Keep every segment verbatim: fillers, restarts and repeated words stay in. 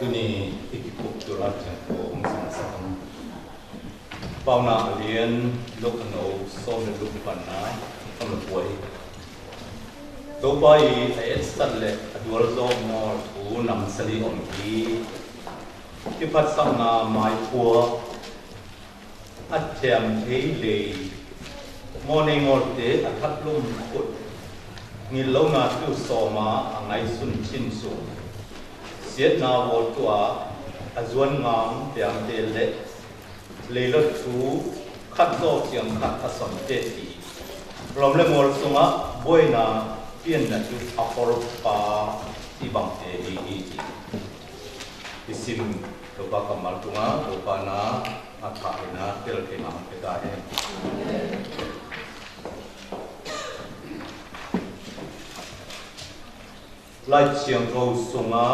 Tuni i kipuk tu la ciang ko ong song sa ong. Pôna a lien Luk a nô sôm leh Luk păn na, ong leh puai. Tôpa i a ét sat leh a dual zôk mor tu năm sali ong i. Ki phat sat na mai pua. A thiam thei lei, mor nây mor tê a thăp lŭm khut, ngit lôna tiu sô ma a ngai sun chin sung. Siat na wot tua, a zuan ngam tiang tê lĕ, lei lôt chu, khăt zô tiang khăt a sŏn tê ti. Lom leh mor sung a, boi na, pian na chu, a hor pa, ti bang tê ti ti. Isim, Tôpa kamal tunga, Tôpa na, a tha ina, tel ke ngam ke ta he. Lai Siangtho sunga,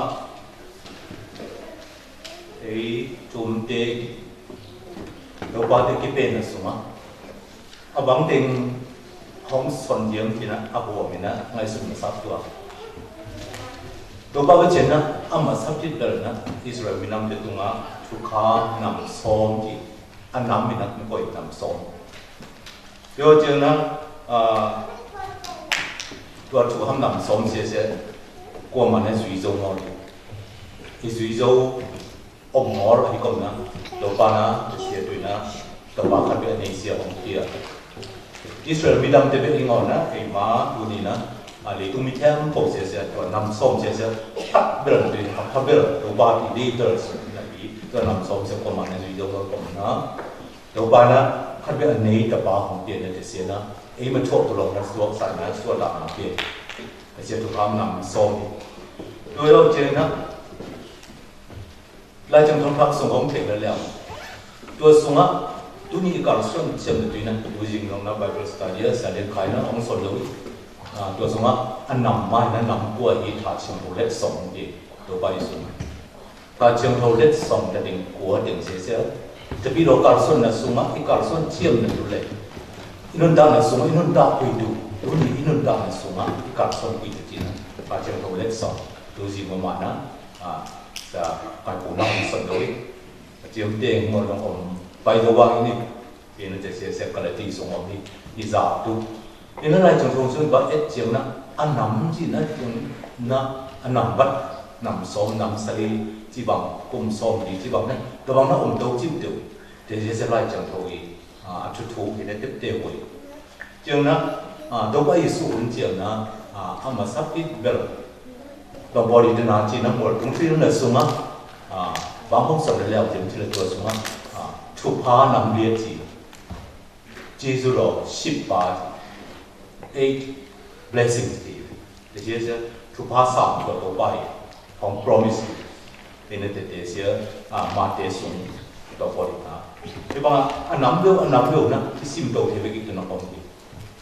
ei, tum te, Tôpa te kipe na sunga. A bang teng hong son diam tina a bua mina ngai sun ma sap tua. Tôpa ba chen na a ma sap tit dal na Israel minam te tunga tukha nam som ti a nam mina mi koi nam som. Yo chen na a tua tukha nam som se se kua ma na zui zo mo. I zui zo Ôm ngol a hi kôm na, Tôpa na, tơsia tui na, Tôpa khăt bê a nây sia ôm tia. Israel mi dam tê bê i ngol na, ê ma, tu ni na, a lê tu mi thêm pô sia sia, tua năm sôm sia sia, khăt bê răng tui, khăt bê răng, Tôpa ti đi tơ sôm na bi, tua năm sôm sia kôm na, zui dô ngol kôm na. Tôpa na, khăt bê a nây Tôpa hong tia na tê sia na, ê ma chua tu lòng na, suak sai na, suak lăng na tia. Tê sia tu kham năm sôm. Tu yô chen na, Lai Chang Thong Thak sung ong thek lĕ leo. Tua sung a, tu ni i kal son chem lĕ tui na, tu jing nong na Bible study a, sa lĕ khai na, ong son loi. A, tua sung a, a năm mai na năm kua i tha chang thâu lĕ song di, tua bai sung. Tha chang thâu lĕ song ta ding kua ding se se. Tapi ro kal son na sung a, i kal son chem lĕ tu lĕ. Inun ta na sung a, inun ta kui tu. Tu ni inun ta na sung a, i kal son kui tu ti na. Tha chang thâu lĕ song. Tu jing ma ma na. A, sa, kai pô nong sŏn doi. A, chiêm teng mô nong ôm. Bai dô wang ini. Ini tê se, se kala ti sŏng ôm ni. Ni za tu. Ini lai chong sŏng sŏng ba et chiêm na. A năm chi na chiêm na. A năm bat. Năm sŏng, năm sali. Chi bang, kum sŏng di, chi bang na. Tơ bang na ôm dô chiêm tu. Tê se se lai chong thâu i. A, a chu thu ini tep tê hui. Chiang na, a, dôk a Yêsu un chiang na, a, a ma sap it bel. Dôk bò đi tơ na chi na mol tung chi na sung a, a, bang hong sap leo chiang chi la tua sung a, a, chu pha năm liet chi. Chi zu ro, ship pa, eight blessings chi. Tê sia sia, chu pha sap tua dôk bò đi. Hong promise. Ê nê tê tê sia, a, ma tê sung, tôk pô đi na. Ê bang a, a năm dêu, a năm dêu na, i sim tô thê bê kik tơ na kông kik.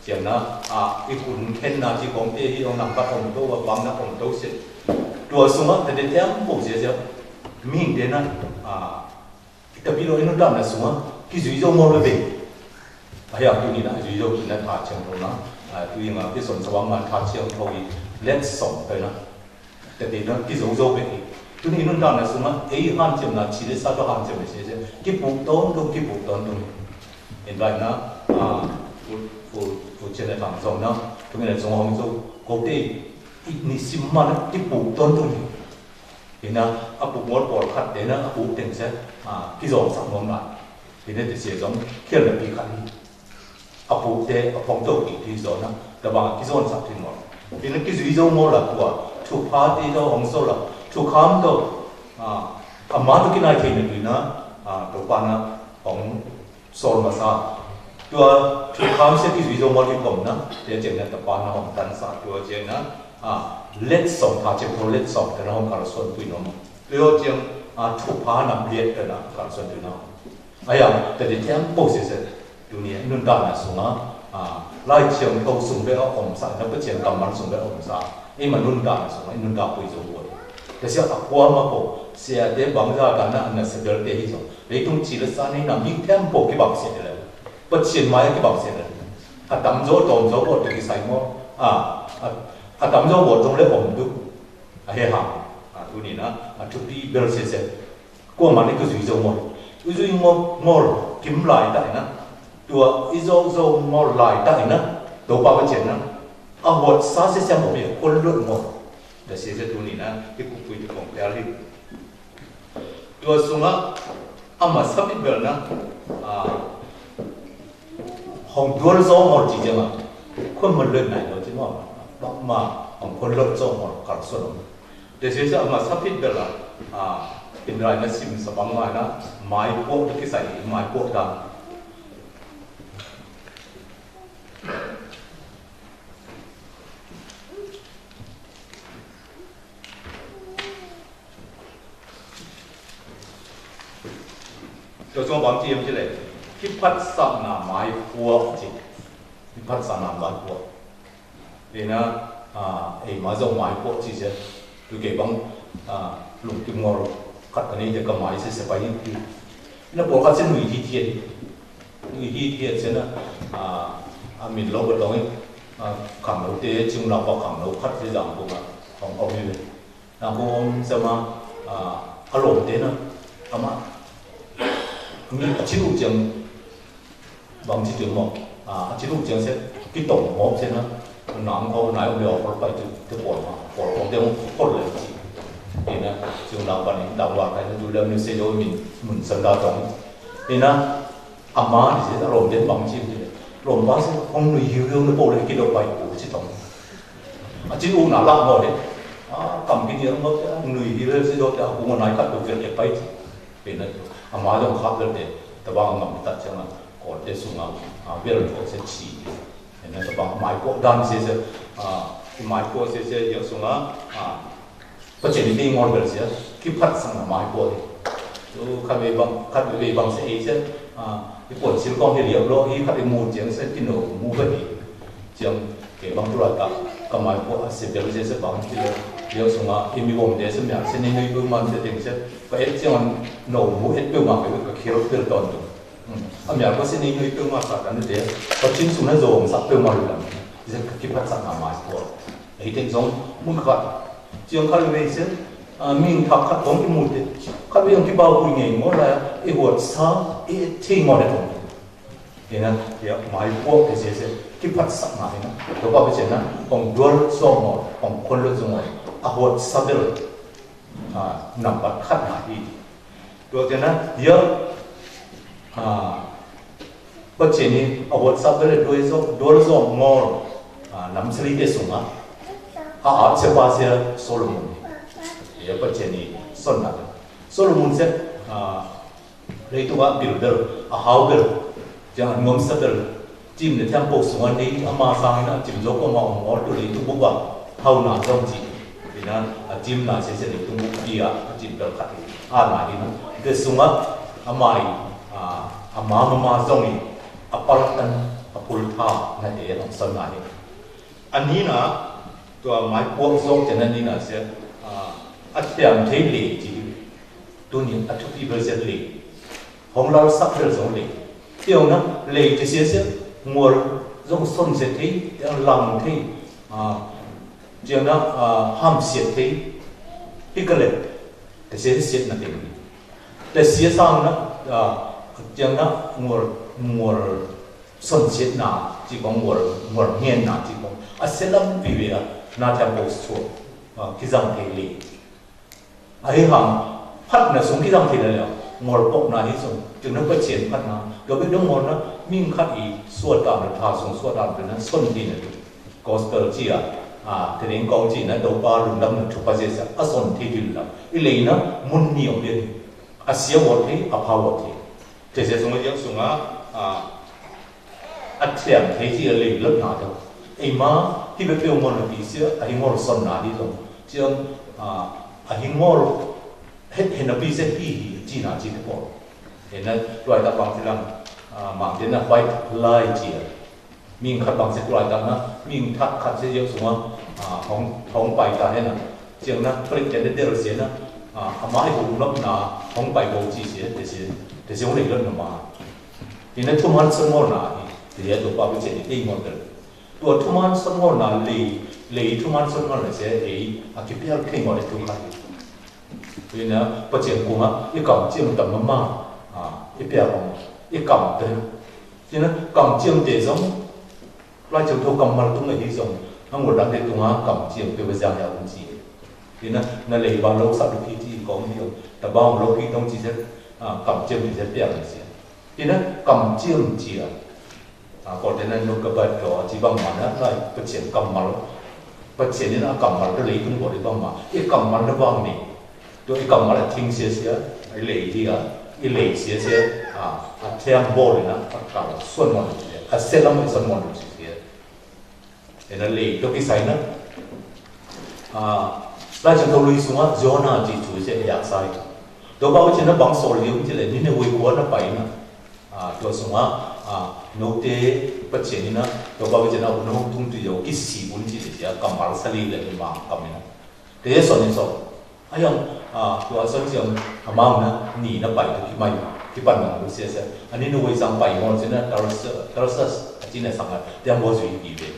Chiang na, a, i kun khen na, chi kông tê hi, ong năm kăt ong tô, a bang na ong tô sê. Tua sung a, tê tê tê ong pô sê sê. Ming tê na, a, i ta bi lo i nô dam na sung a, ki zui zô mô lo bê. A ya, tu ni na, zui zô, tu na tha chiang tô na. A, tu i ma, ki son sa wang ma tha chiang tô i, let song tê na. Tê tê na, ki zô zô bê. Tu ni nun ta na sung a, ê han chiam na, chi lê sa to han chiam na, chi lê sa. Ki puk ton tung, ki puk ton tung. Ê bai na, a, u, u, u chen na tang zong na, tu ni na zong hong zô, ko tê, i ni sim ma na, ki puk ton tung. Ê na, a puk mol pol khat tê na, a puk teng se, a, ki zong sak mong na. Ê na tê se zong, kial na pi khat ni. A puk tê, a phong tô ki ti zon na, ta bang ki zon sak ti mol. Pi na ki zui zô mol la tua, chu pha ti zô hong so la, chu kham tô, a, a ma tô ki nai thei na tui na, a, tô pa na, hong sol ma sa. Tua, chu kham se ki zui zô mol ti kom na, tê chiang na ta pa na hong tan sa, tua chiang na, a, let song, tha chiang tô let song, ta na hong kal son tui no mo. Tua chiang, a, chu pha na let ta na, kal son tui na. A ya, tê tê tê ong pô sê sê. Tu ni, nun ta na sung a, a, lai chiang tô sung bê a ôm sa, na pê chiang kam man sung bê a ôm sa. Ê ma nun ta na sung a, nun ta pui zô bôi. Tê sia a kua ma pô, sia tê bang za ta na, na sê bel tê hi zô. Lê tung chi lê sa ni na, mi tem pô ki bang sê tê lê. Pê chiang mai ki bang sê lê. A tam zô, tom zô, bô tê ki sai mo. A, a, a tam zô, bô tông lê ôm du. A he hang, a, Tui nia, a, tui pi bel sese. Kua mă ni kơ zui zô mol. Zui zô mol, mol, kim lai ta ina. Tua, i zô zô mol lai ta ina. Dô pa ba chen na. A huot sa sese mol bia, kol lut mol. Da sese tui nia, i ku pui tu kong pia li. Tua sung a, a mă sa pi bel na. A, Hong duôl zô mol ci jema. Khua mă lơi nai lo ci mol. Bak ma hong khua lôt zô mol kal sô lo. Te se sa ma sa pit bela. A, in rai na sim sa bang ma na. Mai pô te ki sai mai pô ta. Tua sung bang ci yem ci lĕ. Ki phat sang na mai pua ci. Ki phat sang na mai pua. Ê na, a, ê ma zong mai pua ci se. Tu ke bang, a, lung ki mor. Khat kani de ka mai se se pai yin ki. Na pua khat se nui hi thiê. Nui hi thiê se na, a, a min lo ba dong, a, khang lo te, chung na pa khang lo khat se zang ko ma. Khong ong ni le. Nang kôm sema, a, a lom te na, ama. Ni a chin u chiang, bang chi chiang mo, a, a chin u chiang se, ki tong mo se na, nang kô nai u lio kô pai tu, te kô ma, kô kô te kô le chi. Ni na, chiang nang pa ni, dang wa kai na tu le ni se yo min, mun san da tong. Ni na, Ama ni se, a lom den bang chi ni. Lom ba se, hong nui hiu hiu ni pô le ki dok pai pô chi tong. A chi u na lak mo de. A, kam ki ni mo de, nui hiu hiu se dok de, a ku mo nai kat dok de pai chi. Pe na, ama dong khap le de, ta bang ngam tat chang a, ko de sung a, a, bel ko se chi. Pe na ta bang mai ko dan se se, a, mai ko se se, yo sung a, a, Pă chê ni ti ngol bel sia, ki phat sang na mai pua di. Tu khat we bang, khat we bang se e sia, a, i pon sil kong hi liau lo, i khat i mu chiang se ki no mu bă di. Chiang ke bang tu la ta, ka mai pua a se bel sia se bang ti lo, liau sung a, i mi wom de se mia, se ni nui bu man se ting se, ka et chiang no mu et bu ma ke ka khil pil ton tu. Hmm. A mia ko se ni nui pil ma sa kan de, ka chin sung na zong sa pil ma lu lam. Sia ki phat sang na mai pua. Ê, teng zong, mun khat. Chiang khat wei se, a, ming thak khat tong i mut ê. Khat wei yong ki bao kui ngei ngô la, ê huat sa, ê thi ngô le tong. Ê na, ê mai pua kê se se, ki phat sak na ê na. Tơ pa bê se na, kong dual zong ngô, kong khon lo zong ngô. A huat sa bel. A, năm bát khat na hi. Tua te na, yơh, a, pă chê ni, a, WhatsApp bê lĕ dua zong, dua zong ngol, a, năm sri te sung a, a, a, se pa se Solomon. Yơh pă chê ni, son na. Solomon se, a, lei tu a bil bel, a hau bel, jang ngom sa bel, Chim lĕ temple sung a ni ama sang na chim zo ko ma ong ol tu lĕ tung buk ba. Hau na zong chi. Ina a chim na se se lĕ tung buk bia a chim pel khat. A na ina. Te sung a ama i, a, ama mama zong i. A pal tan a pul tha na e a son na ni. A ni na tua mai puak zong chăn a ni na se. A, a thiam thei lĕ chi. Tu ni a thupi bel se lĕ. Hong lal sak bel zong lĕ. Tiong na lĕ te sia sia. Ngual zong son se thei, tiong lang thei. A, tiong na, a, ham siet thei. Hi ka lĕ. Te sia siet na thei. Te sia sang na, a, tiong na ngual, ngual son siet na, chi kong ngual, ngual ngên na, chi kong. A se lam pi we a, na tiong bo suo. A, ki zang thei lĕ. A hi hăng, phat na sung ki dang thi na leo, ngol pok na hi sung, jung na pơchien phat na, gâp ih dong ngol na, ming khat i, sua tam na, tha sung sua tam na, son thi na tu. Gospel chi a, a, te ning kong chi na, dâu pa lung dam na, chu pa se sa, a son thi dil na. I lei na, mun ni ong dil. A sia wot thi, a pa wot thi. Te se sung a, sung a, a, a thiam thei chi a lei lăp na dong. Ê ma, hi bê pêu mon a pi sia, a hi ngol son na di dong. Chiang, a, a hi ngol het hen a pi sia hi hi, chi na chi te pon. Hen na, tuai ta bang silang, a, mang te na white lie chi a. Ming khat bang se tuai ta na, ming thak khat se yơh sung a, a, hong, hong pai ta hen na. Chiang na, prik chen de del se na, a, a ma hi hong lăp na, hong pai bo chi se, te se, te se hong lei lăp na ma. Ina thuman son ngol na hi, te ya dô pa bu chen ni te ngol bel. Tua thuman son ngol na lei, lei thuman son ngol na se, ei, a ki pial kei ngol le thu kha hi. Ơ, nă, pơjing kung a, ih kăm chiêm tăm mă mă, a, ih pia kông, ih kăm tơ. Ơ, nă, kăm chiêm tơ dong, lai chiêu thô kăm mă tŭng a hĭ dong, hăng ngô đăng tơ tŭng a kăm chiêm tơ bơ jang ya un chi. Ơ, nă, nă lĕ ih ba lôk sat lôk hĭ chi kông hĭ dong, ta ba lôk hĭ dong chi sĕt, a, kăm chiêm chi sĕt pia kông chi. Ơ, nă, kăm chiêm chi a. A, kŏ tơ nă nô kơ băt dŏ, chi băng mă nă, nă, pơjing kăm mă. Pơjing nă kăm mă, tơ lĕ ih tŭng bŏ lĕ băng mă. Ih kăm mă nă băng nê. Tơ ih kăm mă la thing sie sie, ih lĕ ih a, ih lĕ sie sie, a, a thiam bŏ lĕ nă, a kal suan mơ̆n sie, a sel mơ̆n suan mơ̆n sie. Ơ nă lĕ, tơ kih sai nă. A, lai chang tơ lui sung a, Yôna ji chu sie yak sai. Tơ ba ih chi nă băng sô liu chi lĕ, Ninewê kuă nă pai nă. A, tơ sung a, a, nô tê pơjing nă, tơ ba ih chi nă, nô tung tu yo, kih si bun chi lĕ, ya, kăm mă sa li lĕ, ma, kăm nă. Tê ye sô ni sô. Ayŏng, a, tơ a sô chi yŏng, a, ma nă, ni nă pai, tơ kih mai, kih pan nă, lu sie sie. A Ninewê sang pai, mô chi nă, Tarsus, Tarsus, a chi nă sang a, tiang bô zui kih ve.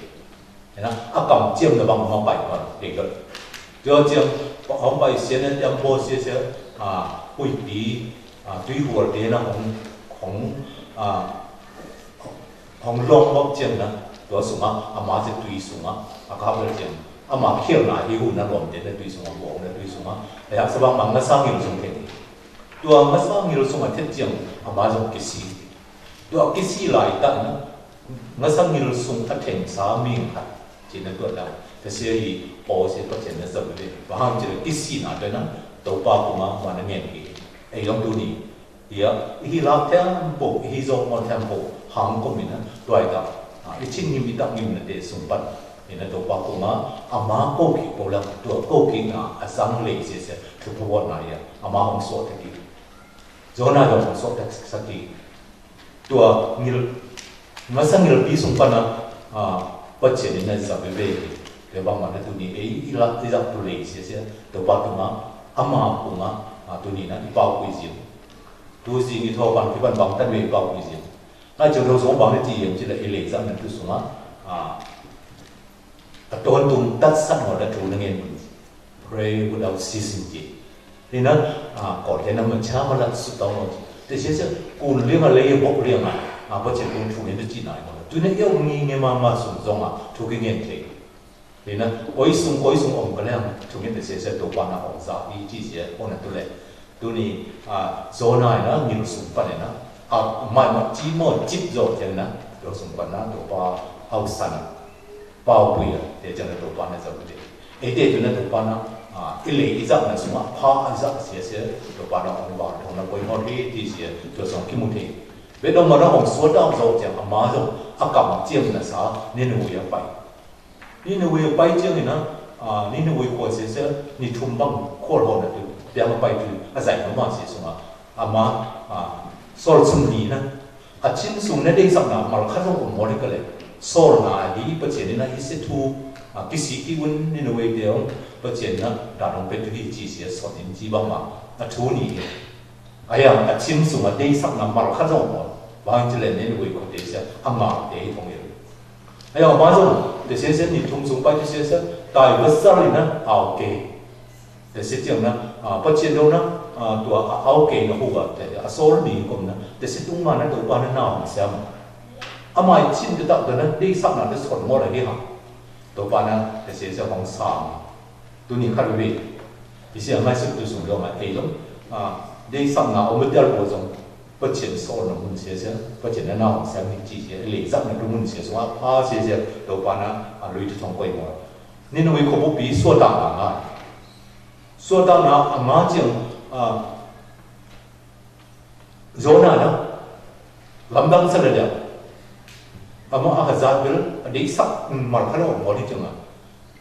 Ơ nă, a kăm chiêm nă băng hŏng pai mă, dê gơ̆. Tơ chiêm, hŏng pai sie nă, tiêm bô sie sie, a, hui pi, a, tui hual tê nă hŏng, hŏng, a, hŏng lŏng bŏk chiêm nă, tơ sung a, a ma sie tui sung a, a kha bơ̆l chiêm. A ma khiêl nă, hyu nă lŏm tê nă tui sung a, bŏ nă tui sung a. A yak sa băng mă ngă sa ngil sung tê. Tơ ngă sa ngil sung a thet chiêm, a ma dŏng kih si. Tơ kih si lai ta nă, ngă sa ngil sung a theng sa ming hă. Chi nă tơ nă, tơ sie ih, pô sie pơjing nă sa bê. Băng hăng chi lĕ kih si nă tơ nă, tơ pa kung a, ma nă ngen kih. Ê yŏng tu ni. Ia, ih lak thiam pô, ih dŏ mô thiam pô, hăng kŏ mi nă, tuai ta. A, ih ching ngim ih tak ngim nă tê sung pan. Ih nă tơ pa kung a, a ma kôki pô lăng, tơ kôki nă, a sang lĕ sie sie, tơ pô wŏt nă ia, a ma hŏng sô tơ kih. Yôna yŏng hŏng sô tơ sa kih. Tơ ngil, ngă sa ngil pi sung pan a, a, pơjing nă Zabêdê. Tơ băng mă nă tu ni, ê, ih lak, ih lak tu lĕ sie sie, tơ pa kung a, a ma kung a, a, tu ni nă, ih pao kui jing. Tu jing ih thô pan, pi pan băng tăn wê ih pao kui jing. Nă chô thô sung băng nă chi yem chi lĕ, ih lĕ jang nă tu sung a, a, a tôn tung tăt sat ngŏ đa tu nă ngen bun. Pray without ceasing ji. Ri nă, a, kŏ tê nă mă cha mă lăk sŭt tâo nô ji. Tê sie sie, kun liêng a lê bŏk liêng a. A, bơ chen kun thu ngen tơ chi nai mă. Tu nă iâu ngi nge ma ma sung jong a, thu ki ngen tê. Ri nă, oi sung, oi sung ong kơ liêng, thu ngen tê sie sie, tơ pa nă ong za, i chi sie, ong nă tu lê. Tu ni, a, Yôna nă, ngil sung pan nă. A, mai mă chi mơ, chip jŏ chen nă, tơ sung pan nă, tơ pa, au san. Pao pui a, tê jang nă tơ pa nă jang tê. Ê tê tu nă tơ pa nă, a, ih lĕ ih jang nă sung a, pha ih jang sie sie, tơ pa nă ong wa, tơ nă bơi hot hê tê sie, tơ sung ki mu tê. Bê dong ma nă ong sua dang jŏ jang, a ma jŏ, a kam chiêm nă sa, Ninewê a pai. Ninewê a pai jang nă, a, Ninewê kuă sie sie, ni thum bang, kuă hot nă tu, biang a pai tu, a jai nă ma sie sung a, a ma, a, sol sum ni nă, A chin sung nă deng sak nă mal khăt rong ôm mol hê kơ lĕ. Sol nă di pơchen nă i se thu. A, kisi ki un Ninewê dê ong pơchen nă da dong pet tu hi chi sie son in chi bang ma. A thu ni hê. A yang a chin sung a deng sak nă mal khăt rong ôm mol. Bang chi lĕ Ninewê kô dê sie a ngal dê thong yê. A yang ma zong dê sie sie ni thum sung pai dê sie sie. Tai wơsal nă ao kê. Tê se chiang nă, a, pơchen dong nă, a, tua, a, ao kê nă hu wa, tê, a, sol ni kôm nă, tê se tung ma nă, tơ pa nă nau nă siam. A mai chin tê tak tơ nă, dê sak nă, tê son mol a hê ha. Tơ pa nă, tê se se hong sang. Tu ni khăt bê. Tê se a mai sŭt tu sung dong a, ê dong, a, dê sak nă, ôm bê tial bo dong. Pơchen sol nă mun se se, pơchen nă nau nă siam ni chi se, lê sak nă tu mun se, sung a, a, se se, tơ pa nă, a, lui tu sung koi mol. Ninewê kô bu pi sua ta nă ngai. Sua ta nă a ma chiang, a, Yôna nă, lam dang sa lĕ lĕ. A ma a ha zat bel, a dê sak, mal khăt rong ôm mol dê chiang a.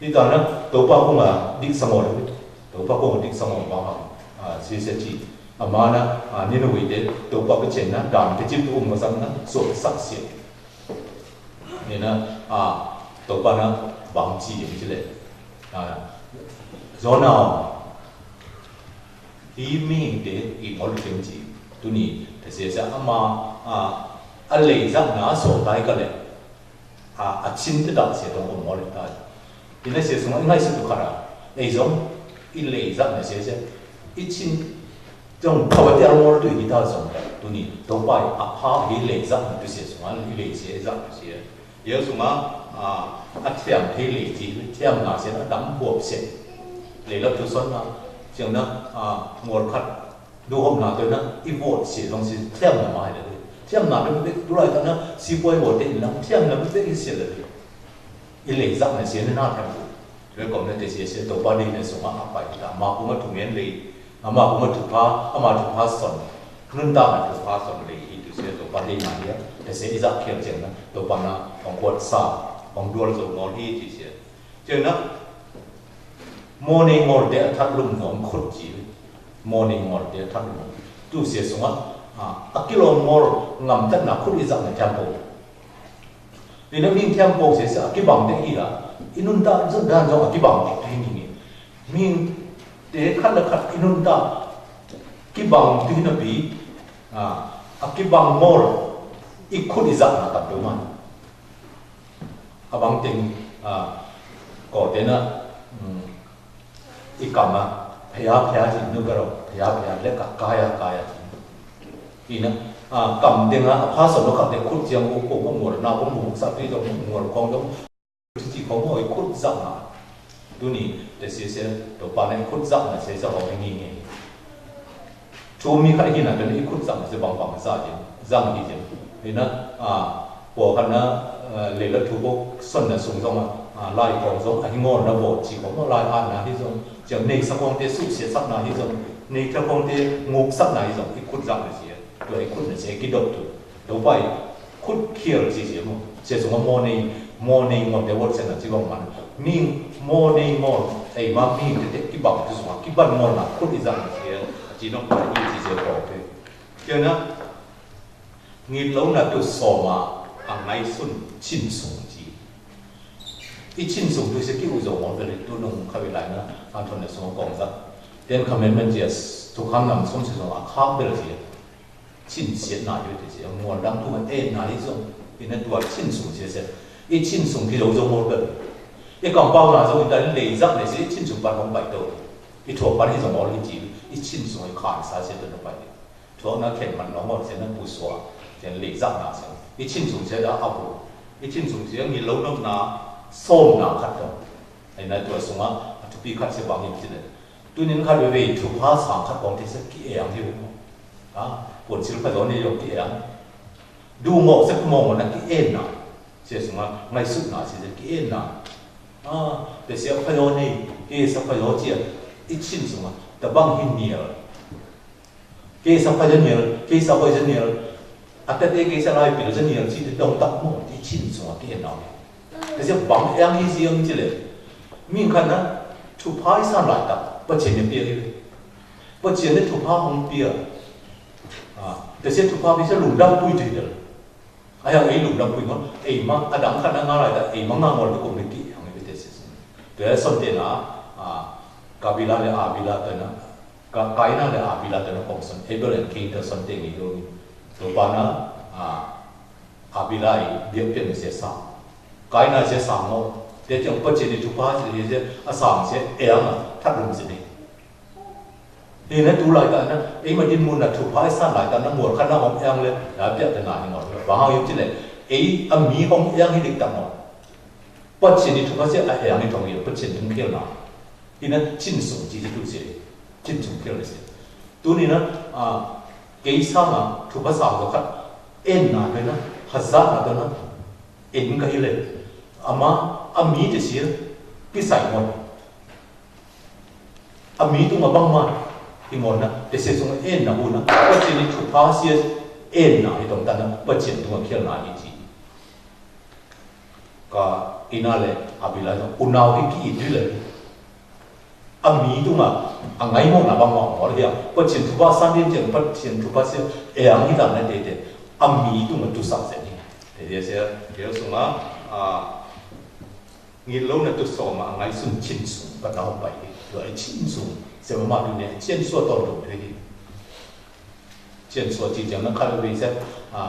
Dê ta nă, tơ pa kung a, dê sa mol dê. Tơ pa kung a, dê sa mol mol a. A, si sa chi. A ma nă, a, Ninewê dê, tơ pa pơchen nă, dan pơchip tu ôm ma sang nă, sua sak sia. Ni nă, a, tơ pa nă, bang chi yem chi lĕ. A, Yôna, i ming dê, i mol yem chi. Tu ni, tê se sa a ma, a, a lê sak nă, so tai ka lĕ. A, a chin tê dak se dong ôm mol tai. I nă se sung, i ngai se tu khara. Ê zong, i lê sak nă se se. Ih chin, dong, kawai tia ngol tui ih ta zong, tuni, Tôpa ih, a pha ih lei zak, tu sie sung, a ih lei sie zak, tu sie. Yau sung a, a, a thiam ih lei ti, thiam na sie, a dam buộc sie. Lei lăp tu son na, siang na, a, ngol khat, du hôm na tu na, ih buộc sie, dong sie, thiam na ma ih lei. Thiam na, du lai ta na, si buộc buộc tên na, thiam na, du ih sie lei. Ih lei zak na sie na na thiam bu. Tuê kôm na tê sie sie Tôpa đih na sung a pai ta. Ma kung a tu mien lei. A ma kung a tu pha, a ma tu pha son. Nun ta na tu pha son lei. Ih tu sie Tôpa đih na hia. Tê sie ih zak khiel chiang na. Tôpa na hong kuat sa. Hong dual zo ngol hi chi sie. Chiang na. Mô nê ngol tê a thăt lŭm ngol khut chi. Mô nê ngol tê a thăt lŭm. Tu sie sung a. A, a kilom ngol ngam tăt na khut ih zak na thiam bu. Ih na ming thiam pô sie sie a kibang tê ih la. Ih nun ta zut dan zong a kibang tê ih ni. Ming tê khat la khat ih nun ta kibang tê ih na pi. A, a kibang mol. Ih khut ih zak na tap tơ man. A bang teng, a, kô tê na, mm, Ih kam a, phaya phaya jing nu karo, phaya phaya lek a kaya kaya jing. Ih na, a, kam deng a, a pha son no kam deng khut chiang u kông u mual, na kông u sa tui dong mual kông dong. Chi kông u ih khut zak na. Tuni, tê sie sie, Tôpa na ih khut zak na sie sa hong ngi ngi. Chu mi kha hi na, tuni ih khut zak na sie bang bang sa jing, zak hi jing. Ih na, a, Pô kha na, ơ, lei la thu bôk son na sung zong a, a, lai kông zong, a, hi ngol na bôk, chi kông a lai an na hi zong, chiang nei sa kông tê su sie sat na hi zong, nei thia kông tê nguk sat na hi zong, ih khut zak na sie, tu ih khut na sie, ki dok tu. Tôpa ih khut khiel sie sie mô, sie sung a mô nei, mô nei ngol tê wot sie na chi bang man. Ming mô nei ngol, ê ma ming tê tê ki bang tu sung a, ki bang ngol na khut ih zak na sie, chi nŏk na ih chi sie kông tê. Chiang na, Ngit lôna tŭ sô ma, a ngai sun chin sung ji. I chin sung tŭ se ki u zô mô bê ri tŭ nung kha bi lai na, a thon ne sung kong za. Ten Commandment ji a tŭ khang nam sung se sung a khang bê ri ji. Chin siet na yu te ji, a mual dang tŭ ma en na i zô. I na tŭ a chin sung se se. I chin sung ki zô zô mô bê ri. I kang pao na zô i ta lei zak ne se i chin sung pan hong bai tô. I thua pan i zô mô ri ji. I chin sung i khan sa se tŭ nung bai. Thua na khen man nong on se na bu sua, se lei zak na se. I chin sung se da a bu. I chin sung se ngit lôna na sôm na khat dong. Ai na tŭ sung a, a tŭ pi khat se bang im se ne. Tŭ nin khat we we tŭ pa sang khat bang te se ki eng hiu. A, bun sil pa dong ne yong ki eng. Du mô se mô na ki eng na. Se sung a, ngai sut na se ki eng na. A, te se pa dong ne, ke sa pa dong cia. I chin sung a, ta bang hin niel. Ke sa pa janiel, ke sa pa janiel. A ta te ke sa lai pil janiel, si te dong tak mô, ti chin sung a ke nau. Te se bang yang i ziang ji le. Ming khan na, tŭ pa i san lai tak, pa chin ne pia i le. Pa chin ne tŭ pa hong pia. A, te se tŭ pa pia sa lung dang pui ji le. A yang ei lung dang pui mô, ei ma, a dang khan na nga lai tak, ei ma nga ngol te kong ne ki, yang ei te se. Te son te na, a, Kabila le Abila te na. Ka, Kaina le Abila tơ nô kông son, Abel and Cain tơ son teng i dô ni. Tôpa na, a, Abila i biăk pian se sang. Kaina se sang mô. Te tiong pa chin i tŭ pa se, se, a sang se, eng a, thak lŭm se ni. Ni na tŭ lai ta na, ei ma din mun na tŭ pa i san lai ta na mual khan na hong eng le, na biăk ta na ni mô. Bang hang yuk chin le, ei a mi hong eng hi dik ta mô. Pa chin i tŭ pa se, a eng i tong i, pa chin tŭ kiel na. Hi na chin sung ji ji tŭ se, chin sung kiel se. Tŭ ni na, a, kei sang a, tŭ pa sang dô khat, en na tơ na, hazat na tơ na, en ka hi le. Ama, a mi te se, ki sai mon. A mi tŭ ma bang ma, hi mon na, te se sung en na hu na, pa chin i tŭ pa se, en na, hi tong ta na, pa chin tŭ ma kiel na hi ji. Ka ina le, Abila, u nau ki ki i tui le. A mi tŭ ma, a ngai mô na bang ma, mô le ya. Pa chin tŭ pa san dien jen, pa chin tŭ pa se, e ang hi ta na te te. A mi tŭ ma tŭ sa se ni. Te te se, te sung a, a, ngit lôna tŭ sô ma, a ngai sun chin sung, pa nau bai. Tŭ a chin sung, se ma ma tŭ ne, chin sô ton tŭ tui. Chin sô ji jiang na kha le wei se, a,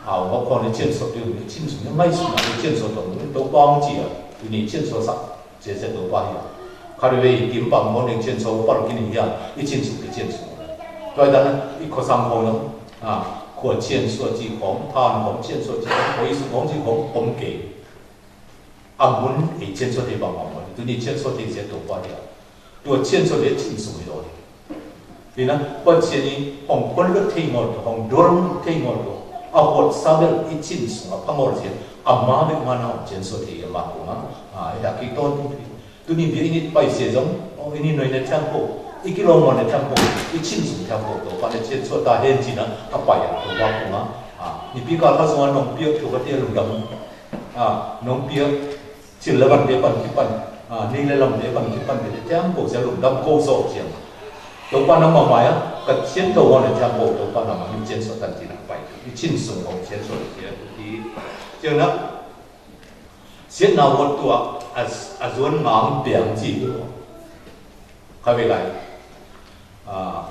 a, wa kong ne chin sô tu, chin sô ne mai sô na, chin sô tong, to bang ji a, tu ni chin sô sa, se se to ba ya. Harvey Kim păng mô neng 千岁 păng kini hiam, i 千岁 kê 千岁. Tuai dan i khua sang khong nong, a, khua 千岁 ji khong, than khong 千岁 ji khong, khua i su khong ji khong, khong kê. A mun i 千岁 tê păng mô, tu ni 千岁 tê sia tô pa dia. Tua 千岁 tê 千岁 lô. Ina, păng sia ni, hong khon lôt thê ngol tô, hong dôl thê ngol tô. A hot sa bel i 千岁 a păng ngol sia, a ma bek ma na 千岁 tê a ma tô ma, a, i a ki ton. Tu ni bia ini pai se zong, o ini noi na temple, i ki lo mo na temple, i 千岁 temple tô, pa na 千岁 ta hen ci na, a pai a tô wa ku ma, a, ni pi ka ka zong a nong pia tô ka tia lung dam, a, nong pia, cil la ban de pan ki pan, a, ni le lam de pan ki pan de temple se lung dam ko so ciang. Tô pa na ma mai a, ka 千岁 tô wa na temple tô pa na ma ni 千岁 tan ci na pai, i 千岁 ko 千岁 cia, i, ciang na, Siet na wot tua, a, a zuan ngang piang ci. Khai wei lai. A,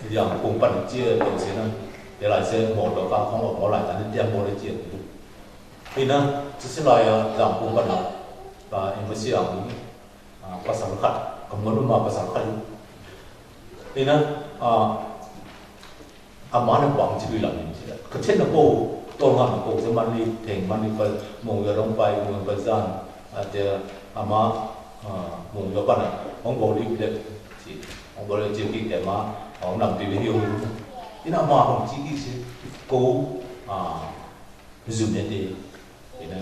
yang kung pan cia, yang sia na. Yang lai sia mo do ka kong mo lai tan tiang mo lai cia. Ina, cia sia lai a, yang kung pan a. Ba, ina sia ang. A, pasal khat. Kong mo ma pasal khat. Ina, a, A ma na bang ci lui lam in ci. Kơchen na pô, tôl ngăn na pô, ci man ni theng, man ni pal, mông yua rong pai, mông yua pal zan, a, ci, a ma, a, mông yua pan a, hong bô li lep ci. Hong bô li ci ki te ma, hong năm pi hiu. Ina ma hong ci ki ci, kô, a, zun ne te. Ina,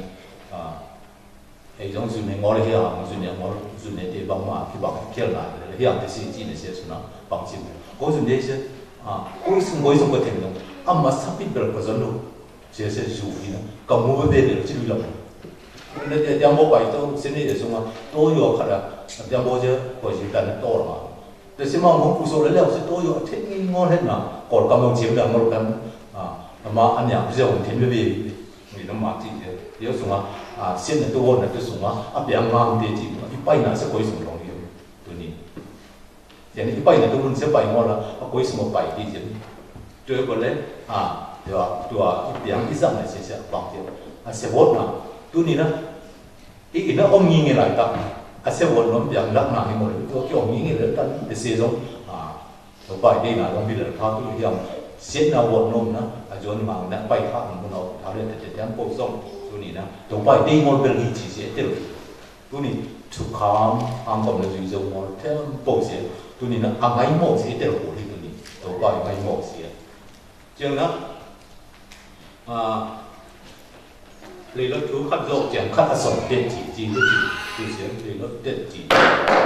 a, Ê, zong zun ne ngol hiang, zun ne ngol, zun ne te bang ma, ki bang kiel na, hiang te si ci ne se su na, bang ci. Kô zun ne se, a, kô sung, kô sung kô theng dong. A ma sa pit bel kô zon dong. Se se zu hi na, ka mu be be ci lu lam. Ne te tiang bo bai to, se ne ye sung a, to yo ka da, tiang bo je, kô zin tan to ma. Te si ma ngô kô so le le, se to yo, te ni ngol he na, kôl ka mo ci da ngol kan, a, ma an yang, se ngol te be be. Ni na ma ti je. Yo sung a, a, sien na tu won na tu sung a, a piang ngang te ti, i pai na se koi sung dong yo. Tu ni. Yan i pai na tu mun se pai mo la, a koi sung a pai ti je. Tu ko le, a, tu a, tu a, i piang i zang na se se bang ti. A se won na. Tu ni na. I, i na om ngi ngi lai ta. A se won nom piang lak na ni mo le. Tu ki om ngi ngi le ta. Te se zong. A, Tôbay dê na dong bi lĕ tha tu hiam. Siết na wot nôm na, a yuôn mang na pai tha nôm nôm tha lĕ tê tê tiam pô sông. Tu ni na, tôbay dê ngol bel hi chi siết tê. Tu ni, chu kham, ang kôm na yui yô ngol tiam pô siết. Tu ni na, a ngai mô siết tê pô hi tu ni. Tôbay ngai mô siết. Jêng na, a, Lê lôt thu khăt yô, jêng khăt a sŏng tết chỉ, chỉ lôt chỉ, tu siêng lê lôt tết chỉ.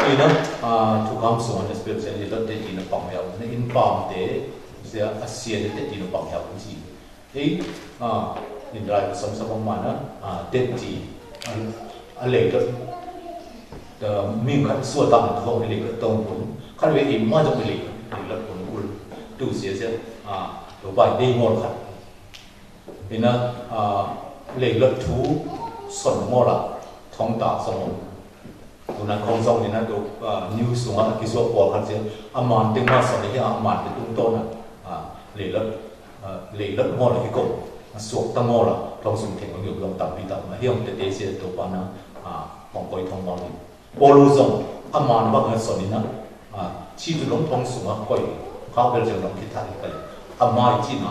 Ê nă, a, thu kham sŏng nă spirit siêng lê lôt tết chỉ nă păng yau, nă in păng tê, siêng a siêng tết chỉ nă păng yau chỉ. Ê, a, in rai sŏng sa păng ma nă, a, tết chỉ, a, a lê lôt, tơ, ming khăt sua tăng thu lê lôt tông pun, khăt wê in ma yô lê lôt, lê lôt pun kul, tu siêng siêng, a, tôbay dê ngol khăt. Ê nă, a, lê lôt thu sŏng mô la, thong ta sŏng mô. Tu nă khong sŏng ê nă tu, a, niu sung a ki suak pô khăn siêng, a man têng ma sŏng ê, a man têng tung tô nă, a, lê lôt, a, lê lôt mô la ki kông, a, suak ta mô la, thong sung thêng mô yuk long tam pi tam, a, hiong tê tê siêng tô pa nă, a, khong koi thong mô la. Pôl zong, a man bang a sŏng ê nă, a, chi tu long thong sung a koi, khao bel jong long ki thai kali. A man chi nă,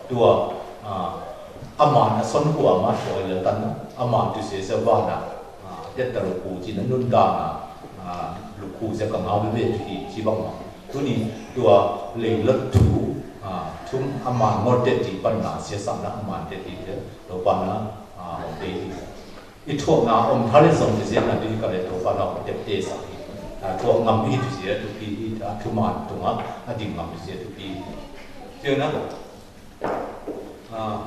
tua, a, a man a sŏng kua ma sŏng ê lĕ tan nă, a man tu se se wa nă, a, têt ta lu ku chi nă nun da nă, a, lu ku se ka ngao bê bê tu hi chi bang ma. Tu ni, tua lê lôt thu, a, thum a man ngol têt chi pan nă, se sam nă a man têt chi têt, lu pan nă, a, têt chi. I thuak na om tha lê zong ti siêng na ti ka lê thuak pa na om tep tê sa. A thuak ngam i ti siêng tu pi i ta tu man tu ngam a ding ngam ti siêng tu pi. Siêng na, a,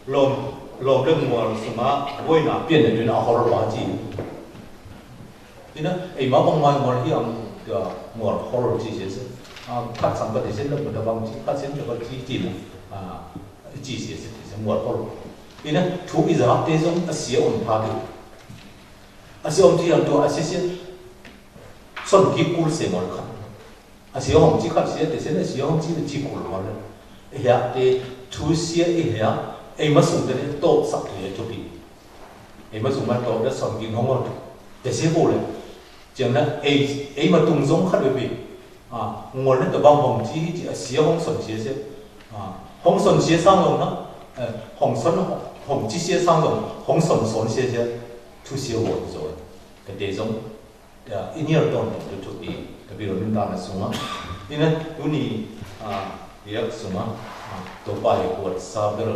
lom, lom lê mual sung a, bôi na piên na tu na hor pa ji. Ti na, ê ma bang ma mual hiam, mual hor ji siêng. A, khăt sang pa ti siêng na pa ta bang ji, khăt siêng ta pa ji ti na. A, Ji siêng siêng siêng mual kol. Ê nă, thu i zah tê zong a siêng om tha tê. A siêng om tê yang tu a siêng siêng. Sŏng ki kul siêng mol khăt. A siêng hong chi khăt siêng tê siêng a siêng hong chi chi kul mol. Ê hiăk tê thu siêng ê hiăk. Ê ma sung tê tôk săk tê tôk pi. Ê ma sung ma tôk tê sŏng ki hong mol. Tê siêng kul lĕ. Jang na, ei, ei ma tung zong khăt we bi. A, ngol na ta bang hong ji ji a sia hong son sia sia. A, hong son sia sang long na. E, hong son, hong ji sia sang long. Hong son son sia sia. Tu sia won zon. Ka de zong. Ya, ini a ton tu tu i. Tapi ro nun ta na sung a. Ina, tu ni, a, ya sung a. A, to pa i kuat sa ber.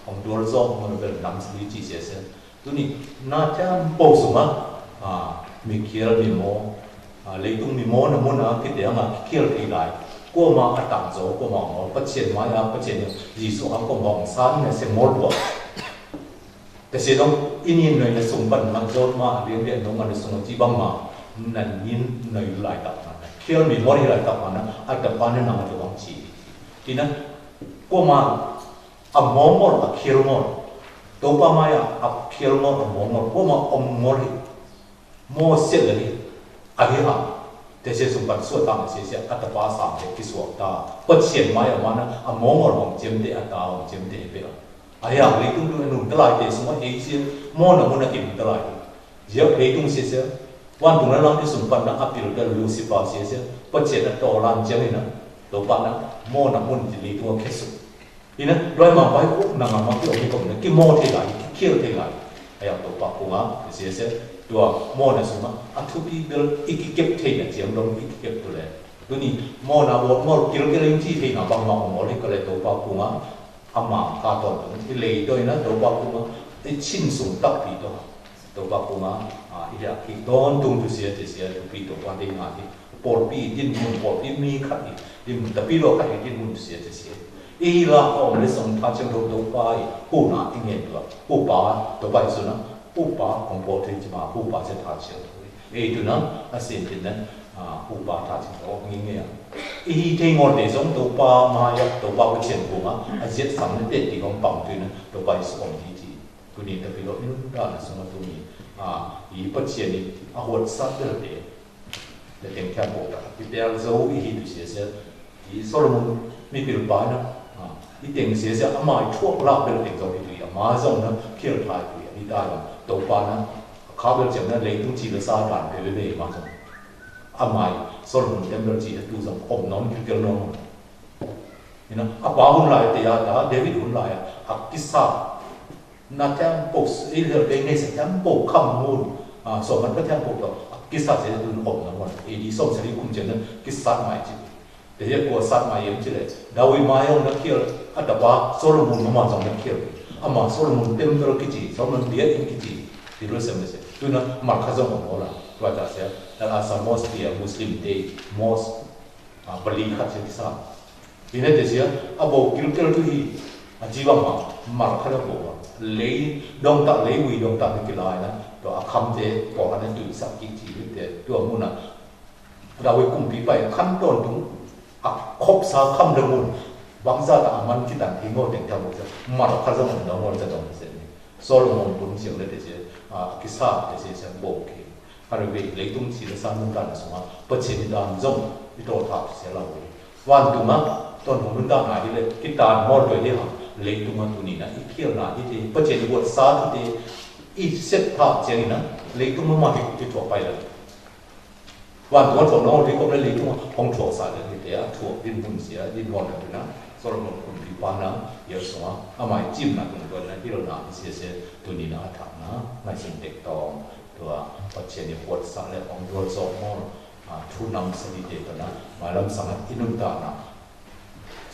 Hong dor zong, hong ber nam sli ji sia sia. Tuni, na tiam pô suma, a, mi khiel mi mô, a, leitung mi mô na mô na ki tiang a khiel ki lai. Kô ma a tang zo, kô ma mô, pachien ma ya, pachien ya, Yêsu a kô ma ong san na se mô bua. Tase dong, ini noi na sung pan ma zo ma, lien lien dong ma na sung ji bang ma, na nin noi lai tak ma na. Khiel mi mô lai tak ma na, a ta pan na ma ta bang chi. Ina, kô ma, a mô ngol, a khiel ngol. Tôpa mai a, a khiel ngol, a mô ngol. Kô ma ôm ngol hi. Mô siet lĕ hi. A hi ha. Tê se sung pan sua tang se se a ta pa sa te ki sua ta. Pachien mai a ma na, a mô ngol hong chem te a ta hong chem te pe a. A ya, leitung tu nung ta lai te sung a he se, mô na mô na kim ta lai. Yap leitung se se. Wan tung na lang te sung pan na a pil da Lucifer se se. Pachien a to lan chem na. Tôpa na, mô na mô na ti leitung a khe su. Ina, doi ma bai kô, nang a ma ki ôm ni kôm na, ki mô thei lai, ki khiel thei lai. A yang Tôpa kung a, sia sia, dua mô na sung a, a thupi bel, i ki kep thei na, chiang dong i ki kep tu le. Tuni, mô na wot mô, kil kil ing chi thei na, bang ma mô le, ka le Tôpa kung a, a ma ka ton tu, i lei doi na, Tôpa kung a, i chin sung tak pi to. Tôpa kung a, a, i ya ki ton tung tu sia, ti sia, tu pi Tôpa dei ngă ti. Pôlpi din mun, pôlpi mi khăt i, din mun, tapi lo khăt i, din mun sia, ti sia. I la ôm le song tha chiang Tôpa i, hu na i ngen tua, hu pa, Tôpa i su na, hu pa, kong pôl tui chi ma, hu pa sia tha chiang Tôpa i. Ei tu na, a sin tin na, a, hu pa tha chiang Tôpa i ngen. I hi thei ngon te song Tôpa ma ya, Tôpa pa chiang kung a, a ziet sam na te ti kong pang tui na, Tôpa i su ôm ti ti. Tuni tapi lo in ta na sung a tuni. A, i pachia ni, a huat sat de te. Te teng thiam pô ta. I te al zau i hi tu sia sia. I Solomon mi pil pa na. A, i teng sia sia a ma i thuak lak bel teng zau i tu i a ma zong na kial thai tu i a. I ta na. Tau pa na. Ka bel chiam na lei tu chi la sa dan pe be be ma zong. A ma i Solomon tem bel chi tu zong om non kial kial non. Ina, a pa hun lai te a ta, David hun lai a. A kisa. Na temple, Israel kei ne sa temple kham mun, a, so man ka temple to, a kisa se dun om na mon. A di som sari kum chen na, kisa mai chi. Te ye ko sat mai yem chi le. Dawi mai ong na kiel, a ta ba Solomon ma man song na kiel. Ama Solomon temple ki chi, Solomon bia in ki chi. Di lo sem se. Tu na mar kha song mo la. Tua ta se. That as a mosque, a Muslim day, mosque. A, bali khat sia kisa. Ina te sia, a bô kilkel tu hi, a jiwa ma, mar khat a bô ma. Lei, dong ta lei wi, dong ta ni kilai na. Tua a kham te, bô khat na tu sa ki chi te, tua muna. Tua wi kum pi pai, kham ton tung, a khop sa kham da mun. Bang sa ta a man ki tan hi ngo teng ta bô sa, mar khat sa mun dong mon sa dong sa ni. Solomon pun siang le te sia, a, kisa te sia sia bô ki. Harvey leitung chi la sa nun dan sung a, pachia ni dan zong, i to thap sia lau. Wan tung a, ton hong nun dan a hi le, ki tan mol doi hi ha, leitung a tu ni na, i kiel na, i te, pachia ni buat sa tu te, i set thap sia ni na, leitung ma ma hi, i to pai la. Wan tung a to no, di kom le leitung a, hong to sa le, i te a, to, din mun sia, din mol na tu na, Solomon kun pi pa na, ya sung a, a mai chim na, tung doi na, i lo na, i sia sia, tu ni na, a thap na, ngai sin tek tong. Tua, pachia ni huat sa le, ong dual zok mol, a, thu nam sa di te tana, ma lam sa ngat inun ta na.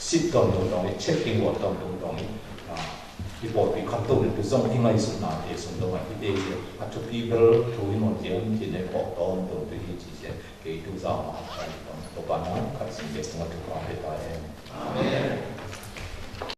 Sit tong tung tong ni, checking wot tong tung tong ni, a, i bot pi kham tung ni tu zong i ngai sut na te sung tong a, i te ye, a tu pi bel, tu i mon te, i te ne kok tong tung tu i chi se, ke i tu zau ma, a, tong, to pa na, khat sin te, tung a tu pa.